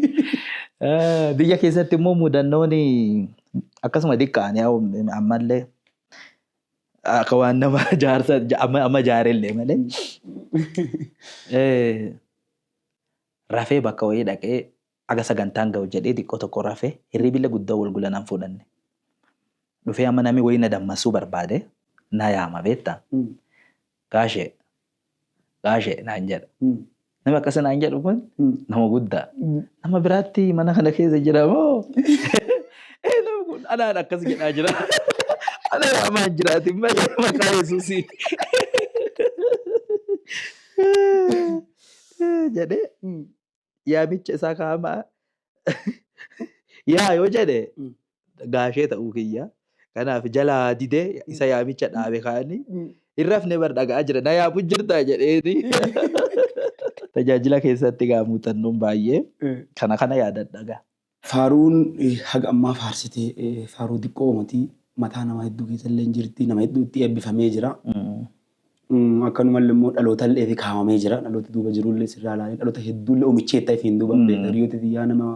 Biyya keessatti immoo mudannoon akkasuma xiqqaan ammallee akka waan nama jaarsa amma jaarellee malee. Rafee bakka wayii dhaqee aga sagantaan ga'u jedhee xiqqoo tokko rafee hirribillee guddaa wal gulanaan fudhanne. Dhufee amma namni wayii na dammasuu barbaade na yaama beektaa. "Gaashee, gaashee" naan jedha. Nama akkas naan jedhu kun nama guddaa. Nama biraatti mana kana keessa jira moo? Namni kun anaan akkas jedhaa jira. Ana yaamaa hin jiraatin malee maqaa Yesuusiin. Jedhee yaamicha isaa kaamaa yaa yoo jedhe gaashee ta'uu kiyya. Kanaaf jalaa didee isa yaamicha dhaabe kaanii hin rafne bar, dhaga'aa jira, na yaamu jirtaa jedheeni. Tajaajila keessatti gaa muuxannoon baay'ee kana kana yaadadha gaa. Faaruun haga ammaa faarsitee faaruu xiqqoo uummatii mataa nama hedduu keessa illee jirti, nama hedduutti eebbifamee jira. Akkanumallee immoo dhaloota illee fi kaawwamee jira. Dhaloota duuba jirullee sirraa ilaalee dhaloota hedduullee oomicheetta ifiin duuba hiriyoota xiyyaa nama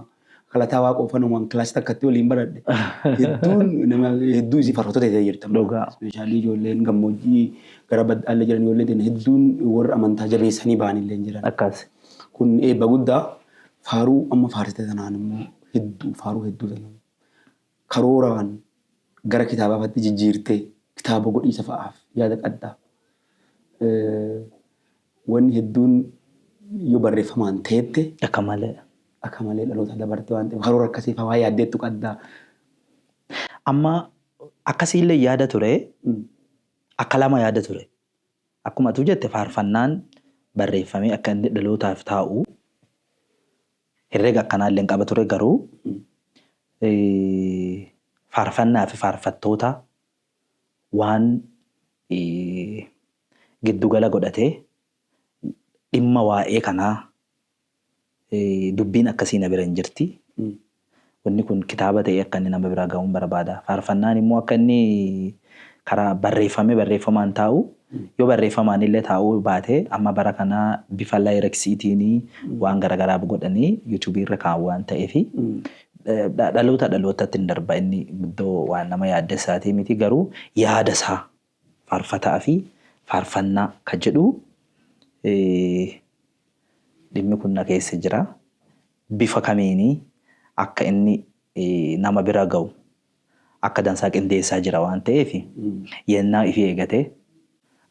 kalataa waaqoo fanumaan kilaasii takkatti waliin baradhe. Hedduun nama hedduu isii faarfattoota ta'ee jirta. Dhugaa. Especially ijoolleen gammoojjii gara baddaallee jiran, ijoolleen ta'an hedduun warra amantaa jabeessanii ba'anillee jiran. Akkas. Kun eebba guddaa. Faaruu amma faarsite tanaan immoo hedduu, faaruu hedduu tanaan karooraan gara kitaabaatti jijjiirtee kitaaba godhiisa fa'aaf yaada qaddaa. Wanni hedduun yoo barreeffamaan teette Akka malee. akka malee dhaloota dabarte waan ta'eef, karoora akkasii fa'aa waa yaaddeettu qaddaa. Amma akkasiillee yaada ture, akka lama yaada ture. Akkuma atu jette, faarfannaan barreeffamee akka inni dhalootaaf taa'u herrega akkanaallee hin qaba ture, garuu faarfannaa fi faarfattoota waan giddugala godhatee dhimma waa'ee kanaa dubbiin akkasii na bira hin jirti. Wanni kun kitaaba ta'ee akka inni nama bira ga'uun barbaada. Faarfannaan immoo akka inni karaa barreeffamee barreeffamaan taa'u, yoo barreeffamaan illee taa'uu baate, amma bara kana bifa lyricsiitiin waan garaagaraa godhanii YouTubeii irra kaa'u waan ta'eef, dhaloota dhalootatti hin darba. Inni iddoo waan nama yaaddessaatii miti, garuu yaada isaa faarfataa fi faarfannaa kan jedhu dhimmi kun na keessa jira. Bifa kamiinii akka inni nama bira ga'u akka dansaa qindeessaa jira waan ta'eef, yennaa ifii eegatee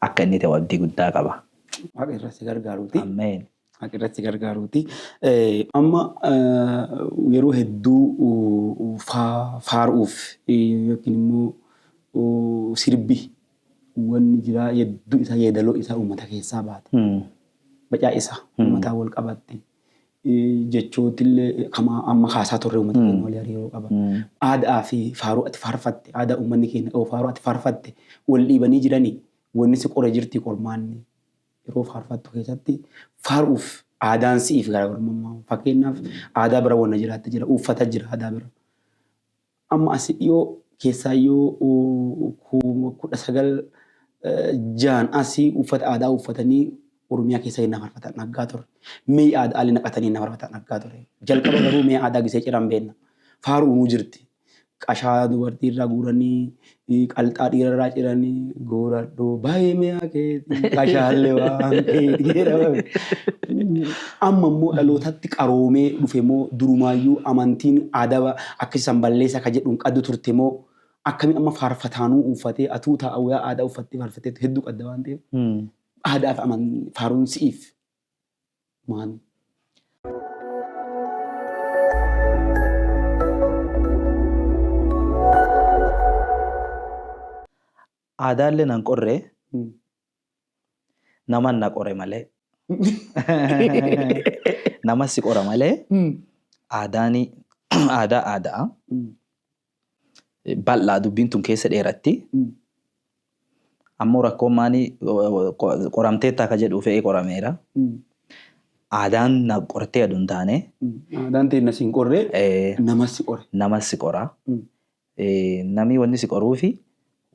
akka inni ta'u abdii guddaa qaba. Waaqa irraa si gargaaruuti. Ameen. Haqa irratti gargaaruuti. Amma yeroo hedduu faaruuf yookiin immoo sirbi wanni jira hedduu isaa yeedaloo isaa uummata keessaa baate. Bacaa isaa uummataa wal qabatte. Jechootillee kama amma kaasaa turre uummata keenya walii hariiroo qaba. Aadaa fi faaruu ati faarfatte, aadaa uummanni keenya qabu faaruu ati faarfatte wal dhiibanii jiranii wanni si qore jirti qormaanni. Yeroo faarfattu keessatti faaruuf aadaan si'iif garaagarummaa. Fakkeenyaaf aadaa bira wanna jiraatte jira, uffata jira aadaa bira. Amma asi dhiyoo keessaayyuu 19 6 asii uffata aadaa uffatanii Oromiyaa keessa hin faarfatan dhaggaa ture. Mi'a aadaa illee naqatanii hin faarfatan dhaggaa ture. Jalqaba garuu mi'a aadaa gisee ciran beekna. Faaruu nuu jirti. Qashaa dubartii irraa guuranii, qalxaa dhiira irraa ciranii, gooradhoo baay'ee mi'a keeti, qashaallee waan keeti jedhama. Amma immoo dhalootatti qaroomee dhufe moo durumaayyuu amantiin aadaa akkasisan balleessa ka jedhuun qaddu turte moo akkami amma faarfataanuu uffatee atuu taa'u yaa aadaa uffattee faarfattee hedduu qadda waan ta'eef aadaa fi faaruun si'iif maal? Aadaallee nan qorree naman na qore malee. Nama si qora malee aadaan aadaa aadaa bal'aa dubbiin tun keessa dheeratti. Ammoo rakkoon maanii qoramteetta akka jedhu fe'ee qorameera. Aadaan na qortee aduu hin taane. Aadaan ta'e na si hin qorree nama si qore. Nama si qora. Namni wanni si qoruufi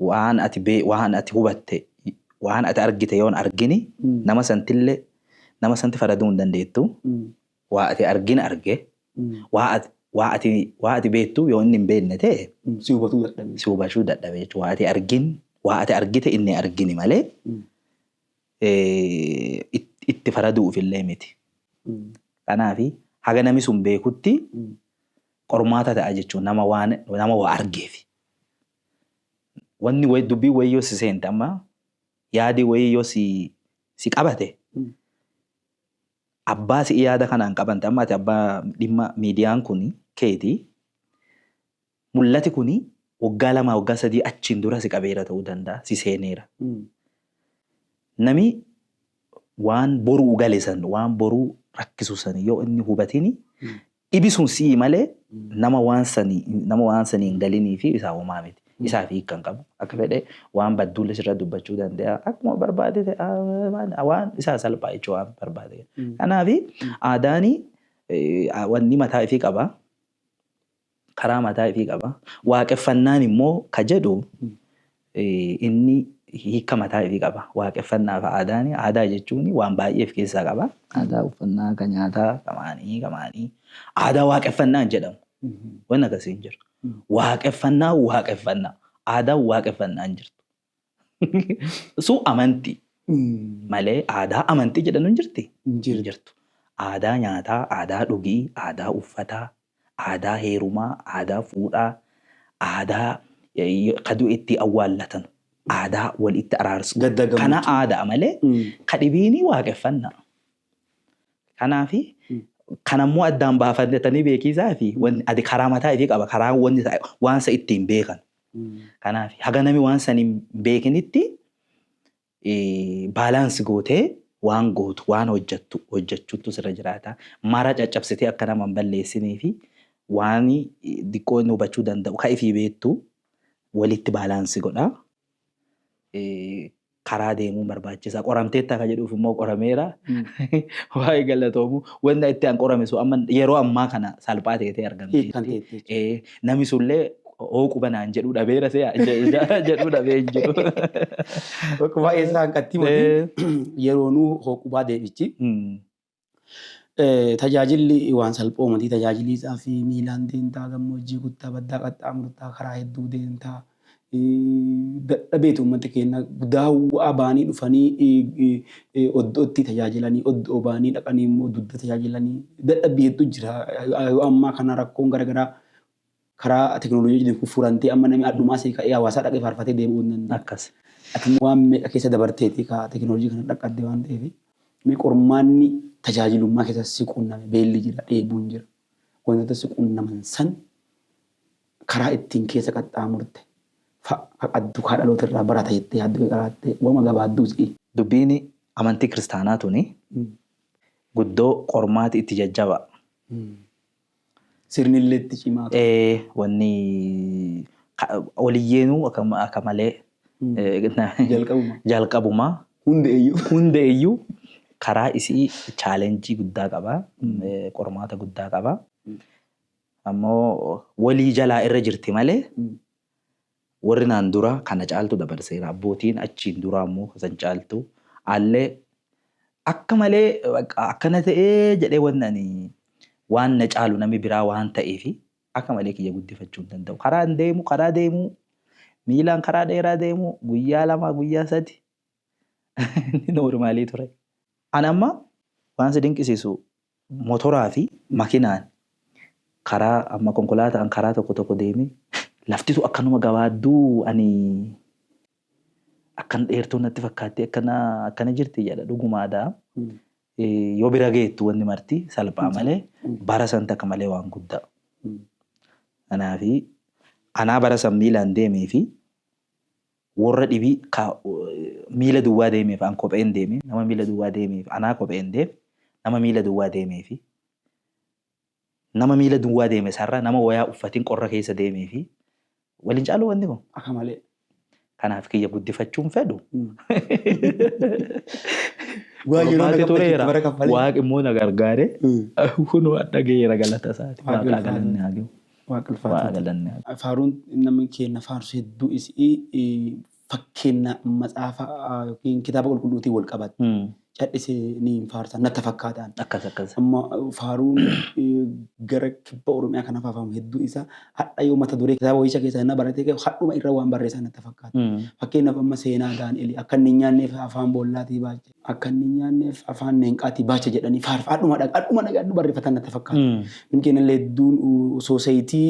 waan ati waan ati hubatte, waan ati argite yoon argini nama santillee nama santi faraduu hin dandeettu. Waa ati argin arge, waa ati beektu yoo inni hin beekne ta'e Si hubatuu dadhabe. Si hubachuu dadhabe jechuudha. Waa ati argin, waa ati argite inni argini malee itti faraduuf illee miti. Kanaafi haga namni sun beekutti qormaata ta'a jechuun nama waan nama waa argeef. Wanni wayi dubbiin wayii yoo si seente, amma yaadi wayii yoo si qabate, abbaa si'i yaada kanaan qabante, amma ati abbaa dhimma miidiyaan kun keeti, mul'ati kuni waggaa 2, waggaa 3 achiin dura si qabeera ta'uu danda'a, si seeneera. Nami waan boruu gale san, waan boruu rakkisu san yoo inni hubatini dhibi sun si'i malee nama waan sanii hin galinii fi isaa homaa miti. Isaaf hiika hin qabu. Akka fedhe waan badduullee sirra dubbachuu danda'a. Akkuma barbaade ta'e, waan isaa salphaa jechuudha waan barbaade. Kanaafi aadaani wanni mataa ifii qaba. Karaa mataa ifii qaba. Waaqeffannaan immoo ka jedhu inni hiika mataa ifii qaba. Waaqeffannaa fi aadaan, aadaa jechuun waan baay'ee of keessaa qaba. Aadaa uffannaa, kan nyaataa, kamaanii kamaanii. Aadaa waaqeffannaa hin jedhamu. Wanni akkasii hin jiru. Waaqeffannaa waaqeffannaa. Aadaa waaqeffannaa hin jirtu. Sun amantii malee aadaa amantii jedhanu hin jirti. Hin Hin jirtu. Aadaa nyaataa, aadaa dhugii, aadaa uffataa, aadaa heerumaa, aadaa fuudhaa, aadaa ka du'e itti awwaallatan, aadaa wal itti araarsu. Gadda Kana gammachuu. aadaa malee ka dhibiini waaqeffannaa. Kanaafi kanammoo addaan baafatanii beekisaa fi wanni ati karaa mataa ifii qaba, karaa wanni waan isa ittiin beekan. Kanaaf haga nami waan san hin beekinitti balance gootee waan gootu, waan hojjettu hojjechuutu sirra jiraata. Mara caccabsitee akka nama hin balleessinii fi waan diqqoo inni hubachuu danda'u ka ifii beektu walitti balance godha. Karaa deemuun barbaachisaa. Qoramteetta ka jedhuuf immoo qorameera. Waa'ee galatoomu. Wanta itti an qorame sun amma yeroo ammaa kana salphaa ta'ee argamti. Hiikkan teettee. Namni sunillee hooquba naan jedhuu dhabeera se'a jedhuu dhabee hin jiru. Bakka baay'ee isaan qatti yeroo nuu hooqubaa deebichi. Tajaajilli waan salphoo miti. Tajaajilli isaa fi miilaan deemtaa, gammoojjii kuttaa, baddaa qaxxaamurtaa, karaa hedduu deemtaa. Dadhabeetu uummata keenya daawwaa ba'anii dhufanii oddootti tajaajilanii, oddoo ba'anii dhaqanii immoo dugda tajaajilanii dadhabbii hedduu jira. Yeroo ammaa kana rakkoon garaagaraa karaa teekinooloojiitiin furantee amma namni addumaa asii ka'ee hawaasaa dhaqee faarfatee deebi'uu hin danda'a. Akkas. Ati immoo waan meeqa keessa dabarteeti ka teekinooloojii kana dhaqqabde waan ta'eef. Mee qormaanni tajaajilummaa keessa si quunname, beelli jira, dheebuun jira. Wantoota si quunnaman san karaa ittiin keessa qaxxaamurte fa'a qaddu kaa dhaloota irraa barata jettee yaaddu qaraatte wama gabaadduu si'i. Dubbiin amantii kiristaanaa tuni guddoo qormaati itti jajjaba. Sirni illee itti cimaa ture. Wanni oliyyeenuu akka malee Jalqabuma. Jalqabuma. Hunda iyyuu. Hunda iyyuu karaa isii challenge guddaa qaba. Qormaata guddaa qaba. Ammoo walii jalaa irra jirti malee warri naan dura kana caaltu dabarseera. Abbootiin achiin dura ammoo san caaltu. Allee akka malee akkana ta'ee jedhee wanni ani waan na caalu namni biraa waan ta'eefi akka malee kiyya guddifachuu hin danda'u. Karaan deemu, karaa deemu, miilaan karaa dheeraa deemu, guyyaa 2, guyyaa 3 normal ture. Ani amma waan si dinqisiisu motoraa fi makinaan karaa amma konkolaataan karaa tokko tokko deemee laftitu akkanuma gabaadduu ani akkan dheertuu natti fakkaatti, akkana akkana jirti jedha dhugumaadha. Yoo bira geettu wanni marti salphaa malee bara san takka malee waan guddaa. Kanaafi anaa bara san miilaan deemee fi warra dhibii miila duwwaa deemeef an kopheen deeme, nama miila duwwaa deemeef anaa kopheen deeme, nama miila duwwaa deemee fi nama miila duwwaa deeme sarara nama wayaa uffatiin qorra keessa deemee fi waliin caalu wanni kun. Akka malee. Kanaaf kiyya guddifachuun fedhu. Waa yeroo na Qormaati tureera. bara kaffalee. Waaqi immoo na gargaare. Kunoo adda gaheera, galata isaati. Waaqa Waaqaa galanni haa gahu. Waaqa Waaqa ulfaataati. galanni haa gahu. Faaruun namni keenya faarsu hedduu isii fakkeenya matsaafa yookiin kitaaba qulqulluutiin wal qabata. Cadhisee ni hin faarsan natti fakkaataan. Akkas akkas. Amma faaruun gara kibba Oromiyaa kana faafamu hedduu isaa hadha yoo mata duree kitaaba wayicha keessaa inni baratee ka'e hadhuma irra waan barreessan natti fakkaata. Fakkeenyaaf amma seenaa Daani'el akka inni hin nyaanneef afaan boollaatii baache, akka inni hin nyaanneef afaan neenqaatii baache jedhanii faarfa hadhuma dhaqa hadhuma dhaqa hadhu barreeffatan natti fakkaata. Namni keenya illee hedduun society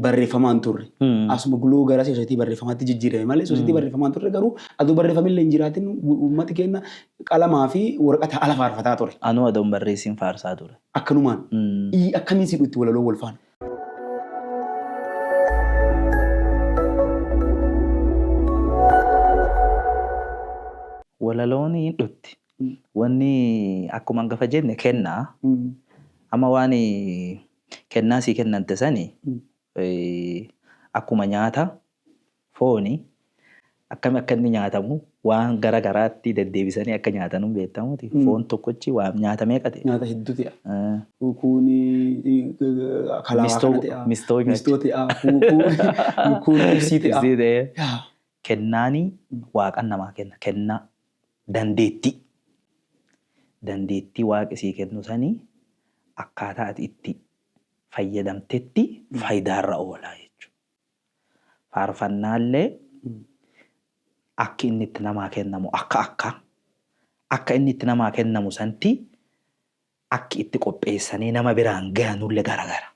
barreeffamaan turre. Asuma guloo gara society barreeffamaatti jijjiirame malee society barreeffamaan turre, garuu aduu barreeffamillee hin jiraatin uummati keenya qalamaa fi waraqata ala faarfataa ture. Anuu adoon barreessiin faarsaa ture. Akkanumaan. Akkamiin si dhutti walaloo wal faana? Walaloon hin dhutti. Wanni akkuma hangafa jenne kennaa. Amma waan kennaa sii kennante sani akkuma nyaata fooni akkami akka inni nyaatamu waan gara garaatti deddeebisanii akka nyaatan hin beektamuti. Foon tokkochi waan nyaata meeqa ta'e? Nyaata hedduu ta'e. Kuun kalaawaa kana ta'e. Mistoo nyaachuu. Mistoo ta'e. Kuun ibsii ta'e. Ibsii ta'e. Kennaani waaqan namaa kenna. Kennaa dandeettii. Dandeettii waaqi sii kennu sanii akkaataa ati itti fayyadamtetti faayidaarra oolaa jechuudha. Faarfannaallee akki inni itti namaa kennamu akka inni itti namaa kennamu santi akki itti qopheessanii nama biraan gahanullee garagara.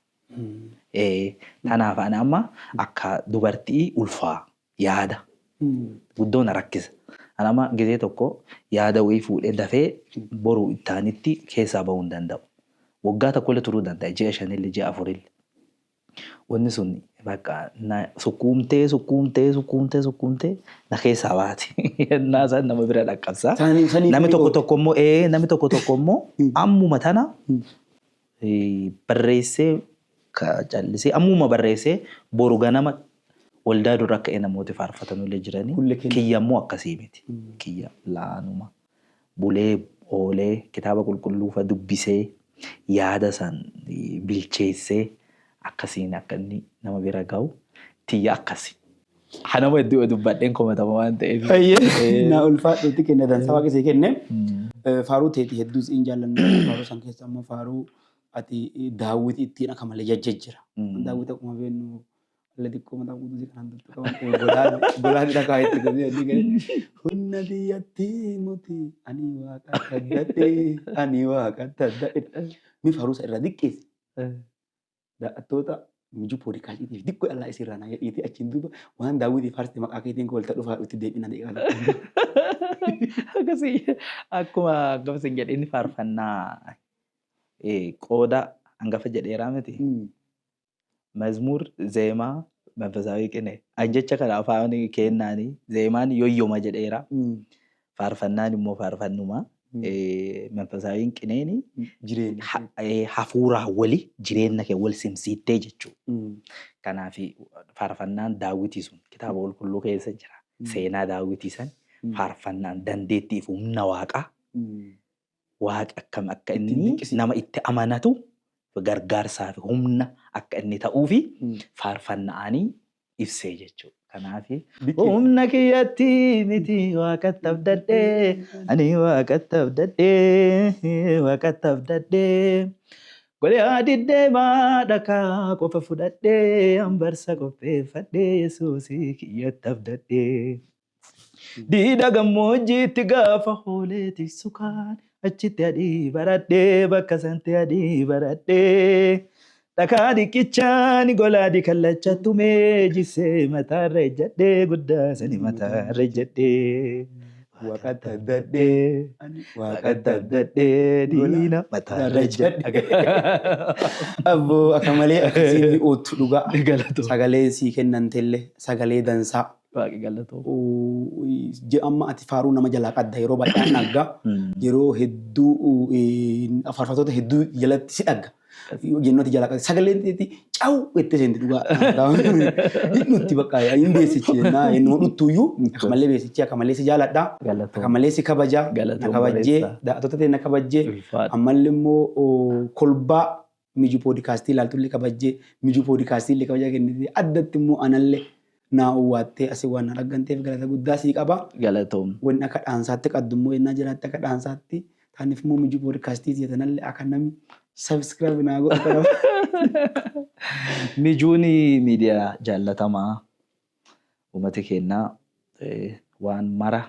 Tanaaf ani amma akka dubartii ulfaa yaada guddoo na rakkisa. Ani amma gizee tokko yaada wayii fuudhee dafee boru ittaanitti keessaa bahuu hin danda'u. Waggaa tokkollee turuu danda'a, ji'a 5llee, ji'a 4llee. Wanni sun bakka na sukkuumtee sukkuumtee sukkuumtee sukkuumtee na keessaa baati. Yennaa san nama bira dhaqqabsa. Namni tokko tokko immoo namni tokko tokko immoo ammuma tana barreessee callisee ammuma barreessee boru ganama waldaa dura akka namooti faarfatanullee jiranii. Kiyya immoo akkasii miti. Kiyya laanuma bulee oolee kitaaba qulqulluu fa dubbisee yaada san bilcheessee akkasiin akka inni nama bira gahu tiyya akkasi. Hanama hedduu dubbadheen komatama waan ta'eef. Na ulfaadhuutti kenne dansaa waaqa isii kenne. Faaruu teeti hedduu siin jaallanna. Faaruu san keessa immoo faaruu ati daawwiti ittiin akka malee jajjajjira. Daawwiti akkuma beeknu alla xiqqoo mataa guutuu kanaan tuttuqaman golaan dhakaa itti godhee adii galee humna biyyatti muti ani waaqa taddadhe ani waaqa taddadhe. Mi faaruu isa irraa xiqqeesse. Daawwattoota Mijuu Poodkaastiitiif xiqqoo dhallaa isirraa naa jedhiiti achiin duuba waan daawwitii faarsite maqaa keetiin walitti dhufaa itti deebina deeqaa. Akkasii akkuma hangafa sin jedhe inni faarfannaa qooda hangafa jedheeraa miti. Mazmuur zeemaa መንፈሳዊ ቅኔ. An jecha kana afaan kennaanii zeemaan yoyyoma jedheera. Faarfannaan immoo faarfannuma. Manfasaawiin qineeni Jireenya. Hafuuraa wali jireenya kee wal simsiittee jechuudha. Kanaaf faarfannaan daawwitii sun kitaaba qulqulluu keessa jira. Seenaa daawwitii san faarfannaan dandeettii fi humna waaqaa waaqa akkam akka Ittiin inni dinqisiifatu. Nama itti amanatu gargaarsaa fi humna akka inni ta'uu fi faarfannaanii ibsee jechuudha. Kanaaf humna kiyyatti miti waaqatti abdadhee, ani waaqatti abdadhee, waaqatti abdadhee. Goliyaad deemaa dhakaa qofa fudhadhee, hambarsa qopheeffadhee, Yesuusii kiyyatti abdadhee. Diida gammoojjiitti gaafa hoolee tiksu kaan achitti adii baradhee, bakka sanatti adii baradhee. Dhakaa dhiqichaan golaadii kallacha tumee jisee mataarra ejjadhee, guddaa sani mataarra ejjadhee. Waaqatti abdadhee. Waaqatti abdadhee diina mataarra ejjadhee. Abboo akka malee akkasiin mi'oottu dhugaa. Galatoo. Sagalee sii kennantellee sagalee dansaa. Waaqi galatoo. Amma ati faaruu nama jalaa qadda yeroo baay'ee dhagga. Yeroo hedduu faarfattoota hedduu jalatti si dhagga. Jennooti jalaa qadda. Sagaleen teetii caw jettee seenti dhugaa. Nutti bakka hin beesichi jennaa inni dhuttuyyuu akka malee beesichi, akka malee si jaaladha. Galatoo. Akka malee si kabaja. Galatoo Na kabajjee barreessaa. daa'attoota ta'e na kabajjee. Ulfaadha. Ammallee immoo kolbaa Mijuu Poodikaastii ilaaltullee kabajjee, Mijuu Poodikaastii illee kabajaa kennite, addatti immoo anallee naa uwwaattee asii waan na dhagganteef galata guddaa sii qaba. Galatoom. Wanni akka dhaansaatti qaddu immoo yennaa jiraatte akka dhaansaatti taaniif immoo Mijuu Poodikaastii jetanallee akka namni subscribe naa godhu kana. Mijuun miidiyaa jaallatamaa uummati keenyaa waan mara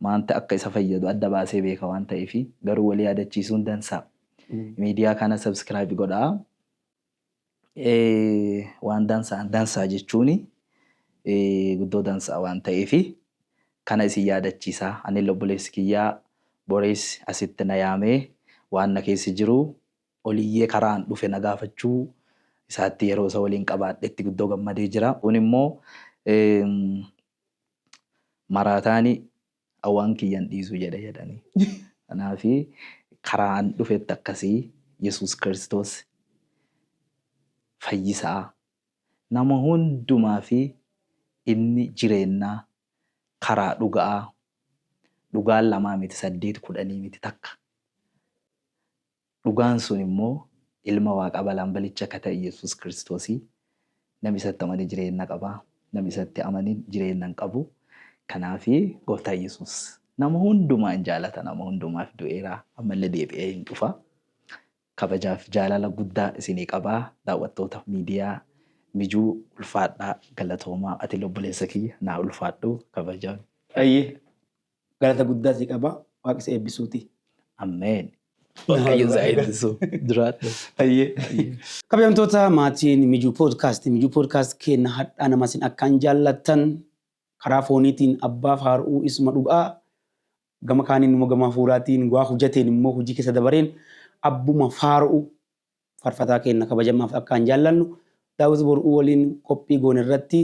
maanta akka isa fayyadu adda baasee beeka waan ta'eef garuu walii yaadachiisuun dansaa. Miidiyaa kana subscribe godhaa. Waan dansaa dansaa jechuun guddoo dansaa waan ta'eef kana isin yaadachiisaa. Ani obboleessi kiyyaa borees asitti na yaamee waan na keessa jiru oliyyee karaan dhufe na gaafachuu isaatti yeroo isa waliin qabaadhetti guddoo gammadee jira. Kun immoo maraataani awwaan kiyyan dhiisu jedhe jedhanii. Kanaafi karaan dhufetti akkasii Yesuus Kiristoos fayyisaa nama hundumaa fi inni jireenyaa karaa dhugaa, dhugaan lamaa miti, saddeet, kudhanii miti, takka. Dhugaan sun immoo ilma waaqa balaan balicha akka ta'e Yesuus Kiristoosii namni isatti amane jireenya qaba. Namni isatti amanin jireenya hin qabu. Kanaafi gooftaa Yesuus nama hundumaa hin jaalata. Nama hundumaaf du'eera. Ammallee deebi'ee hin dhufa. Kabajaaf jaalala guddaa isinii qabaa. Daawwattoota miidiyaa Mijuu ulfaadhaa, galatoomaa. Ati obboleessa kiyya naa ulfaadhu kabajaan. Ayyee galata guddaa sii qaba, waaqi si eebbisuuti. Ameen. Waaqayyo si eebbisu. Jiraadhu. Ayyee. Kabajamtoota maatiin Mijuu Poodkaast, Mijuu Poodkaast kenna hadhaa nama isin akkaan jaallattan karaa fooniitiin abbaa faaruu isuma dhugaa, gama kaaniin immoo gama hafuuraatiin waa hojjateen immoo hojii keessa dabareen abbuma faaruu faarfataa kenna kabajamaaf akkaan jaallannu Daawit Bor'uu waliin qophii goone irratti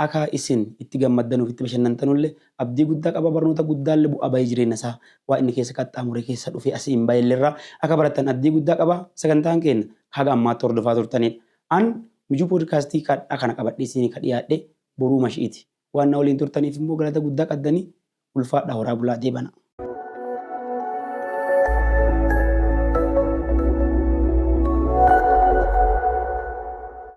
akka isin itti gammaddanuuf itti bashannantanullee abdii guddaa qaba. Barnoota guddaallee bu'aa bahii jireenya isaa waa inni keessa qaxxaamure keessa dhufee asii hin baay'elleerraa akka barattan abdii guddaa qaba. Sagantaan keenya haga ammaatti hordofaa turtanidha. An Mijuu Poodkaastii kadhaa kana qabadhee isinii ka dhiyaadhe Boruu Mashiiti. Waan na waliin turtaniif immoo galata guddaa qaddanii, ulfaadhaa, horaa bulaa, deebana.